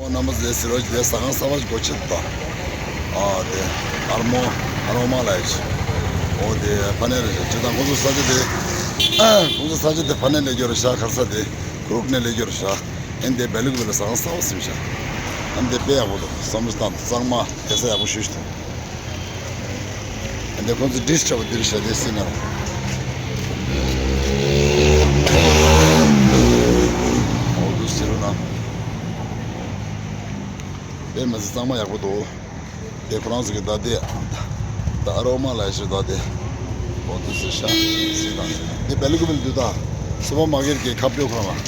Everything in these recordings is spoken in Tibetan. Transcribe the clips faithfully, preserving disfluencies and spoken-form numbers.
རྣམ་པ་ཚོས་ཟེར་བ་ཞིག་དེ་ཟ་ཁང་གསར་པ་ཞིག་སྒོ་ཕྱེ་འདུག་ཨ་དེ་ཨར་མོ་ཨར་མོ་མ་ལ་ཡི་ཨོ་དེ་ཕ་ནེ་རེད་ཅེ་དང་ཁོང་ཚོ་ས་ཆ་དེ་ཁོང་ཚོ་ས་ཆ་དེ་ཕ་ནེ་ལས་སྐྱོར་ཤ་ཁར་ས་དེ་ཁུ་རུག་ནས་ལས་སྐྱོར་ཤ་ཨན་དེ་བེ་ལུག་བེ་ལ་ཟ་ཁང་གསར་པ་སེམས་ཤ་ཨན་དེ་དཔེ་ཡག་པོ་འདུག་བསམ་བློ་བཏང་གཙང་མ་དེ་ས་ཡག་པོ་ཞུ་ཞུ་འདུག་འདི་ཁོང་ཚོ་ཌིཤ་འདྲ་བོ་འདིར་བཞག་དེ་སྲིད་ན། འོ་འདུག་ཟེར་རོ་ན། དཔེ་མི་སྲིད་གཙང་མ་ཡག་པོ་འདུག་དེ་ཁོ་རང་ཚོ་གི་ད་དེ། ད་ཨ་རོ་མ་ལ་ཞིག་ད་དེ། འོ་འདུག་ཟེར་ཤག་སྲིད་དང་། དེ་བེ་ལུ་གུ་བེ་ལ་འདུག་ད། སུ་པར་མ་ཀེ་ཊི་གི་ཁ་སྤྲོད་ཁོ་རང་ལ།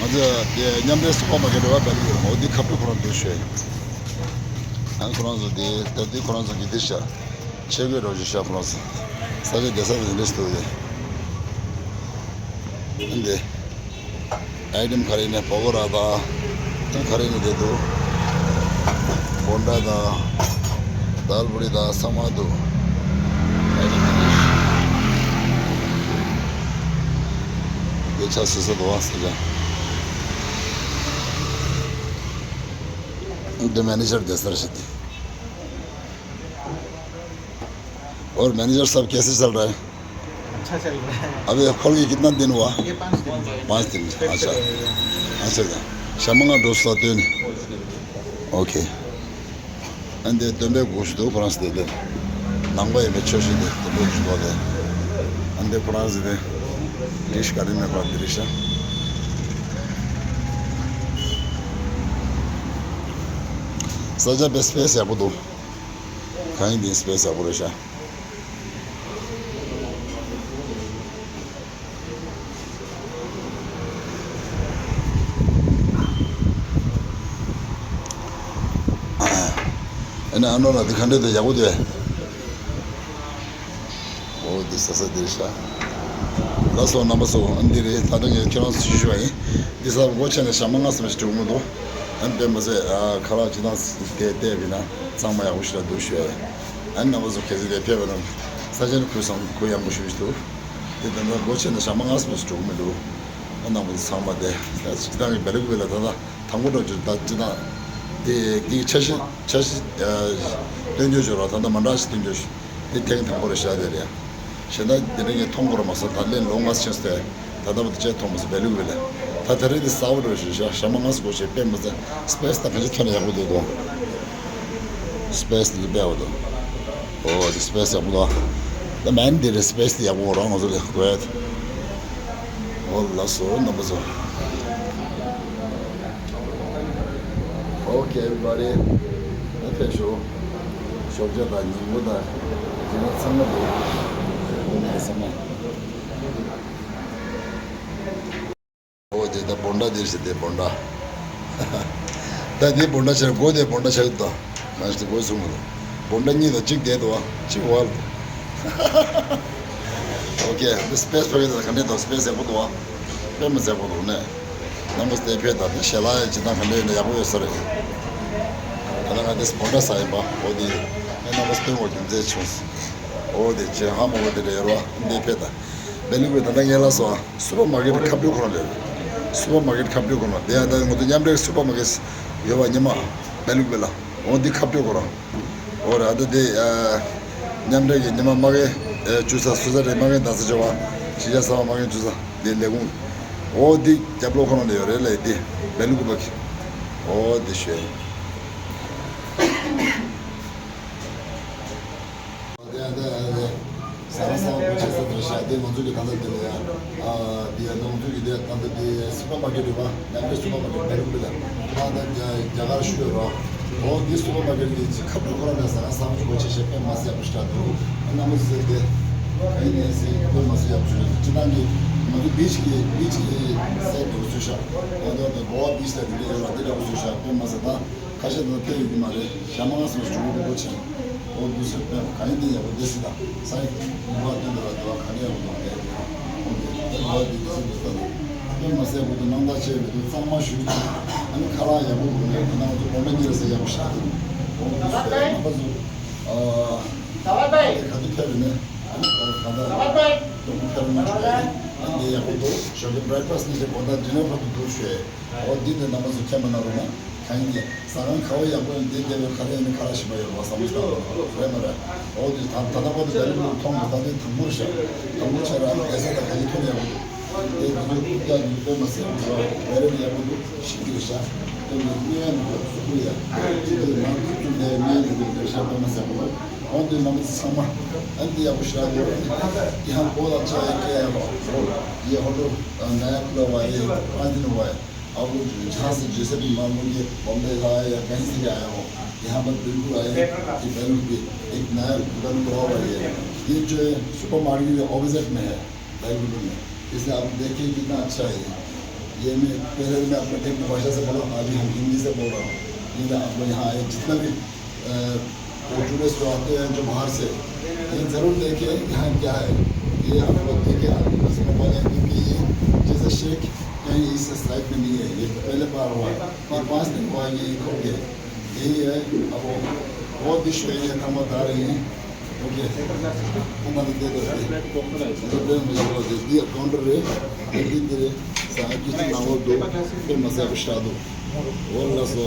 ང་ཚོ་དེ་མཉམ་འབྲེལ་སུ་པར་མ་ཀེ་ཊི་རེད་བ་བེ་ལུ་གུ་བེ་ལ་འོ་དེ་ཁ་སྤྲོད་ཁོ་རང་འདུག་ཤོད། ཨ་ཁོ་རང་ཚོ་དེ་ད་དེ་ཁོ་རང་ཚོ་གི་དེ་ཤག་ཆས་གོས་རོ་ཞིག་ཤ་ཁོ་རང་ཚོ། ས་ཆ་བསྡད་ས་དེ་འདྲ་ཞིག་འདུག་དེ། འདི། ཨའི་ཊེམ་ག་རེ་ནས་པ་ཀོ་ར་དང་། ད་ག་རེ་ནས་དེ་འདུག་བོན་ཌ་དང་། དཱལ་པུ་རི་དང་ཚང་མ་འདུག་ཨའི་ཊེམ་དེ་འདྲ་ཞིག་དེ་ཆ་སོ་སོ་འདུག་ཨ་ས་ཆ། འདི་མེ་ནེ་ཇར་བསྡད་ས་རེད་ཤག་དེ། और मैनेजर साहब कैसे चल रहा है? अच्छा चल रहा है। अभी खोल के कितना दिन हुआ? ये पाँच दिन हुआ। पाँच दिन। अच्छा। अच्छा। अच्छा। शाम का दोस्त आते हैं। ओके। अंदे तुम भी घुस दो फ्रांस दे दे। नंबर में छोड़ दे। तुम भी घुस दो दे। अंदे फ्रांस दे। डिश करी में बात डिश। सजा बेस्ट पे से आपको दो। གང་ཡིན་དེ་སི་པེ་སི་ཡག་པོ་རེད་ཤག་ཨ་ནི་ཨ་ནོ་ལ་འདི་ག་འདྲ་འདུག་ཡག་པོ་འདུག་ཨོ་འདི་ས་ས་འདི་རེད་ཤག་ལགས་སོ་རྣམ་པ་ཚོ། ཨ་འདི་རེད། ད་ལྟ་ངས་ཁྱེད་རང་ཚོ་ཞུ་ཞུ་བ་ཡིན། འདི་ས་སྒོ་ཕྱེ་ནས་ཞག་མ་ལྔ་ཙམ་ཞིག་འགྲོ་གི་མི་འདུག་ཨ་ནི་དཔེ་མི་སྲིད་ཨ་ཁ་ལག་ཅི་དང་དེ་བལྟས་པ་ཡིན་ན་གཙང་མ་ཡག་པོ་ཞིག་ལ་འདུག་ཞུ་ཡ་ཡིན། ཨ་ནི་རྣམ་པ་ཚོ་གལ་སྲིད་དེ་ཕེབས་པ་ན་ས་ཆ་ནི་གུས་སམ་གུས་ཡངས་པོ་ཞུ་ཞུ་འདུག་དེ་ད་ལྟ་སྒོ་ཕྱེ་ནས་ཞག་མ་ལྔ་ཙམ་ཞིག་འགྲོ་གི་མི་འདུག་ཨ་རྣམ་པ་ཚོ་ཚང་མ་དེ་ད་ཅི་དང་གི་བེ་ལུག་བེ་ལ་ད་ལྟ། དང་པོ་འགྲོ་རྒྱུ་ད་ཅི་དང་། དེ་དེའི་འཆར་གཞི་འཆར་གཞི་སྟོན་རྒྱུ་བྱོས་རོགས། ད་ལྟ་མ་འདྲ་ཞིག་སྟོན་རྒྱུ་བྱོས། དེ་ཐེངས་དང་པོ་རེད་ཤག་དེ་རེད། གཞན་དག་དེ་འདྲ་ངས་མཐོང་གི་ར་མ་སོང་། ད་ལན་ལོ་ལྔ་ཕྱིན་སོང་སྟེ། ད་ལྟ་བར་དུ་ཅིག་མཐོང་མ་སོང་བེ་ལུག་བེ་ལ། ད་ད་རེས་དེ་གསར་པ་འགྲོ་ཞིག་ཤག་ཞག་མ་ལྔ་ཙམ་འགོར་ཞིག་དཔེ་མི་སྲིད་སི་པེ་སི་ད་ག་ཞིག་ཐོན་ན་ཡག་པོ་འདུག་དོ། སི་པེ་སི་འདི་དཔེ་ཡག་པོ་འདུག་ཨོ་དེ་སི་པེ་སི་ཡག་པོ་འདུག་ད་མན་དེ་རེད། སི་པེ་སི་དེ་ཡག་པོ་རང་ང་ཚོ་ལས་དགོས། ཨོ་ལགས་སོ་རྣམ་པ་ཚོ། Okay, everybody. ཨ་ཕེབས་ཤོག་ཞོགས་ཇ་དང་ཉིན་གུང་དང་། ཉིན་མོ་ཚང་མ་འདུག་ཨོ་ནས་ཚང་མ། ཨོ་དེ་ད་བོན་ཌ་དེ་ཞིག་དེ་བོན་ཌ། ད་དེ་བོན་ཌ་ཆགས་སྒོ་དེ་བོན་ཌ་ཆགས་འདུག་ང་ཞིག་དེ་སྒོ་སྲུང་གི་འདུག་བོན་ཌ་གཉིས་དང་གཅིག་བསྡད་འདུག་བ་གཅིག་བར་འདུག Okay, this space ཕ་གི་དང་ག་འདྲས་འདུག་སི་པེ་སི་ཡག་པོ་འདུག་བ། དཔེ་མི་སྲིད་ཡག་པོ་འདུག་ནས། རྣམ་པ་ཚོ་དེ་ཕེབས་དང་དེ་ཞལ་ལག་ཡང་ཇི་ལྟར་ག་འདྲས་ཡོད་ན་ཡག་པོ་ཡོད་ས་རེད། ད་ལྟ་ང་དེ་སི་བོན་ཌ་ཟ་ཡིན་པ་འོ་དེ། ཨེ་རྣམ་པ་ཚོ་སྟོན་འོ་རྒྱུ་མཚན་བྱུང་། འོ་དེ་ཅི་ཧ་མ་གོ་དེ་འདྲས་ཡོད་རེད་བ། འདི་ཕེབས་དང་། བེ་ལི་ཀུ་ད་ལྟ་ངས་ལ་སོ་སུ་པར་མ་ཀེ་ཊི་ཁ་སྤྲོད་ཁོ་རང་རེད། སུ་པར་མ་ཀེ་ཊི་ཁ་སྤྲོད་ཁོ་རང་དེ་ཡང་ད་ང་ཚོ་མཉམ་འབྲེལ་སུ་པར་མ་ཀེ་ཊི་ཡོད་པ་ཉི་མ་བེ་ལུག་བེ་ལ་འོ་འདི་ཁ་སྤྲོད་ཁོ་རང་། འོ་ར་ད་དེ་མཉམ་འབྲེལ་གྱི་ཉི་མ་མ་ཀེ་ཊི་བཅུ་ས་སུ་ས་རེད། མ་ཀེ་ཊི་ད་ས་ཅོ་བ་ཕྱི་རྒྱལ་ས་བ་མ་ཀེ་ཊི་བཅུ་ས་དེ་ལས་ཁུངས་འོ་འདི་རྒྱབ་ལོགས་ཁོ་རང་ལ་ཡོད་རེད་ལ་དེ་བེ་ལུག་བེ་ལ་གི་འོ་འདི་ཤོད། དེ་ཡང་དེ་ཡང་དེ་ཟ་མ་ཟ་བ་པོ་བྱེད་ས་དེར་བཞག་དེ་ང་ཚོ་གི་ད་ལྟ་དེ་ལ་ཡང་ཨ་དེ་ཡང་ང་ཚོ་གི་དེ་ད་ལྟ་དེ་སུ་པར་མ་ཀེ་ཊི་རེད་པ། མཉམ་འབྲེལ་སུ་པར་མ་ཀེ་ཊི་མེ་རུ་པི་ལ་ད་ལྟ་རྒྱ་རྒྱ་གར་ཤུ་ཡོད་རོགས། འོ་དེ་སུ་པར་མ་ཀེ་ཊི་དེ་ཅིག་ཁ་སྤྲོད་ཁོ་རང་ནས་ཟ་ཁང་ཟ་མ་བཅུག་པ་བྱེད་བྱེད་དཔེ་མ་ཟད་པོ་ཞིག་འདུག་ཨ་རྣམ་པ་ཚོས་དེ་ག་ཡིན་ནས་ཟེར་དཔེ་མ་ཟད་ཡག་པོ་ཞིག་ཡོད། ཅི་ནང་གི་ང་ཚོ་བིཆ་གི་བིཆ་གི་སེ་འདུག་ཚུལ་ཤག་ང་ཚོ་དེ་གོ་བ་བིཆ་ལ་དེ་འདྲ་ཡོད་རོགས། དེ་འདྲ་པོ་ཚུལ་ཤག་དཔེ་མ་ཟད་ད། ཁ་ཤས་དང་ཕེབས་ཡོང་གི་མ་རེད། ཞག་མ་ལྔ་ཙམ་ཞུ་གི་སྤོ་ཆེན། འོ་འདུག་སེ་དཔེ་ག་ཡིན་དེ་ཡག་པོ་བསྡད་སྲིད་དང་ས་ཡི་ནུས་པ་བཏོན་འདུག་ལ་འདུག་ག་ནས་ཡག་པོ་འདུག་རེད། འོ་འདི་དེ་ནུས་པ་འདི་བསྡད་སྲིད་འདུག་ད་དཔེ་མ་སྲིད་པོ་འདུག་སྣང་དག་ཆེ་བའི་འདུག་གཙང་མ་ཞུ་གི་འདུག་ཨ་ནི་ཁ་ལག་ཡག་པོ་འདུག་རེད། དེ་ནང་ཚོ་སྒོ་འགྲམ་གཉིས་ལ་ཟེར་ཡག་པོ་ཤག་འདུག་འོ་འདུག་སེ་རྣམ་པ་ཚོ་ཨ་དེ་ག་དུས་ཕེབས་ཡོང་ནས་ཨ་ནི་ག་ད་ཡག་པོ་ཕེབས་ཡོང་ན་ཆོག་ཨ་འདི་ཡག་པོ་འདུག་ཞོགས་ཀྱི་བྷི་རེག་ཕ་སི་ནས་ཅིག་དགོང་དག་ཌི་ནར་བར་དུ་འདུག་ཞུ་ཨེ། འོ་འདི་ནས་རྣམ་པ་ཚོ་མཁྱེན་པ་གནང་རོགས་གནང་། གང་ཡིན་ཟ་ཁང་ག་བ་ཡག་པོ་ཡིན་དེ་བསྡད་པའི་ཁ་རས་ནི་ཁ་ར་ཞིམ་པ་ཡོད་པ་བསམ་བློ་བཏང་རོགས་རེད་མ་རེད། འོ་དེ་ད་ད་ལྟ་བར་དུ་ད་རིང་མཐོང་མ་ད་དུང་དང་པོར་ཤ་དང་པོ་ཆ་ར་གེ་སར་དང་ག་ཡིན་མཐོང་ཡག་པོ་འདུག་དེ་ང་ཚོའི་ཀུན་ཀྱག་གི་དཔེ་མ་སྲིད་པ་འདུག་རེ་རེ་ཡག་པོ་འདུག་ཤིན་ཏུ་ཤ་དེ་ནི་གནས་ཡག་འདུག་གཟུགས་པོ་ཡག་དེ་ནང་ཁུ་ཚུར་ལས་གནས་ཡག་འདུག་ཤ་དཔེ་མ་སྲིད་པ་འདུག་འོ་དེ་རྣམ་པ་ཚང་མ་ཨ་ནི་ཡག་པོ་ཞེ་དྲག་འདུག་ཡ་ཧང་གོ་ལ་ཆ་ཡ་སྐད་ཡག་པོ་ཡ་ཧོ་ཏོ་ནཱ་ཡ་ཁུ་ལ་བ་ཡ་ཨ་ནི་ནོ་བ་ཡ། अब जहाँ से जैसे भी मालूम कि बॉम्बे से आया या कहीं से भी आया हो, यहाँ पर बिल्कुल आए कि बेंगलुरु भी एक नया दुकान खुला हुआ है। ये जो है सुपर मार्केट के ऑपोजिट में है बेंगलुरु में। इसलिए आप देखिए कितना अच्छा है ये। ये मैं पहले मैं अपने देश की भाषा से बोला, अभी हम हिंदी से बोल रहा हूँ। ये मैं आप लोग यहाँ आए जितना भी अ, वो टूरिस्ट जो आते हैं जो बाहर से, ये ज़रूर देखें यहाँ क्या है। ये आप लोग देखें, आप लोग समझ पाएंगे क्योंकि ये जैसा शेख कहीं इस साइड में नहीं है। ये पहले बार हुआ है, ये पाँच दिन हुआ है, ये खुल गया। यही है। अब वो बहुत भी शुक्रिया, हम बता रहे हैं। ओके। हम बता देते हैं। ये काउंटर है। ये भी तेरे साथ की चीज़ ना हो दो, फिर मज़ा भी शादो। والله सो।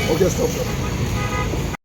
Okay, stop, stop.